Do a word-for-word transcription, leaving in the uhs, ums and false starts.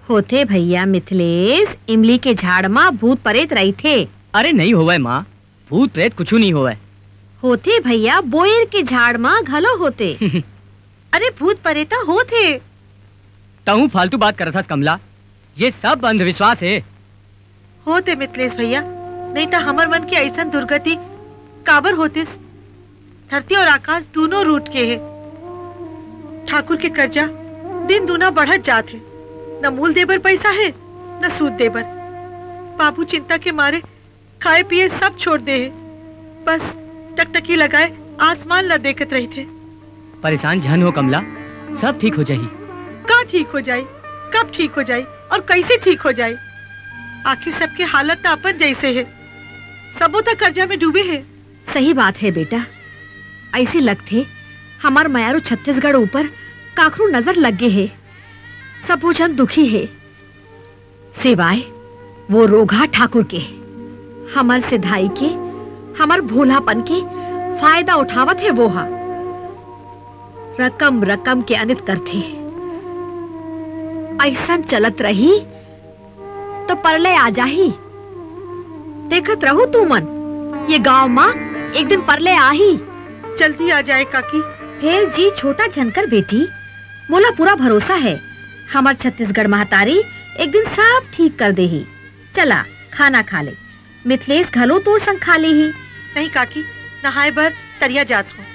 होथे भैया मिथलेश, इमली के झाड़ म भूत परेत रहिथे। अरे नहीं होवय माँ, भूत प्रेत कुछु नहीं होवय। होथे भैया, बोइर के झाड़ म घलो होथे। अरे भूत परेत होथे। तहूँ फालतू बात करत हस कमला, ये सब अंधविश्वास हे। होथे मिथलेश भैया, नहीं त हमर मन के अइसन दुर्गति काबर होतिस? धरती और आकाश दूनों रूठ गे हे। ठाकुर के कर्जा दिन दूना बढ़त जात हे, न मूल देबर पइसा हे, न सूद देबर। बाबू चिंता के मारे खाए पिए सब छोड़ दे हे, बस टकटकी लगाए आसमान ला देखत रहिथे। परेशान झन हो कमला, सब ठीक हो जाही। का ठीक हो जाई, कब ठीक हो जाई और कइसे ठीक हो जाई? आखिर सबके हालत त अपन जइसे हे, सबो त कर्जा में डूबे हे। सही बात हे बेटा, अइसे लगथे हमर मयारू छत्तीसगढ़ ऊपर काखरू नजर लग गे हे। सबो झन दुखी हे, सिवाय वो रोगहा ठाकुर के। हमर सिधाई के, हमर भोलापन के फायदा उठावत हे वो हा। रकम रकम के अनित करथे। अइसन चलत रही तो परलय आ जाही। देखत रहू तुमन, ये गांव म एक दिन परलय आही। जल्दी आ जाए काकी। फेर जी छोटा झन कर बेटी, मोला पूरा भरोसा हे, हमर छत्तीसगढ़ महतारी एक दिन सब ठीक कर देही। चला खाना खा ले, मिथलेश घलो तोर संग खा लेही। नहीं काकी, नहाए बर तरिया जात हूँ।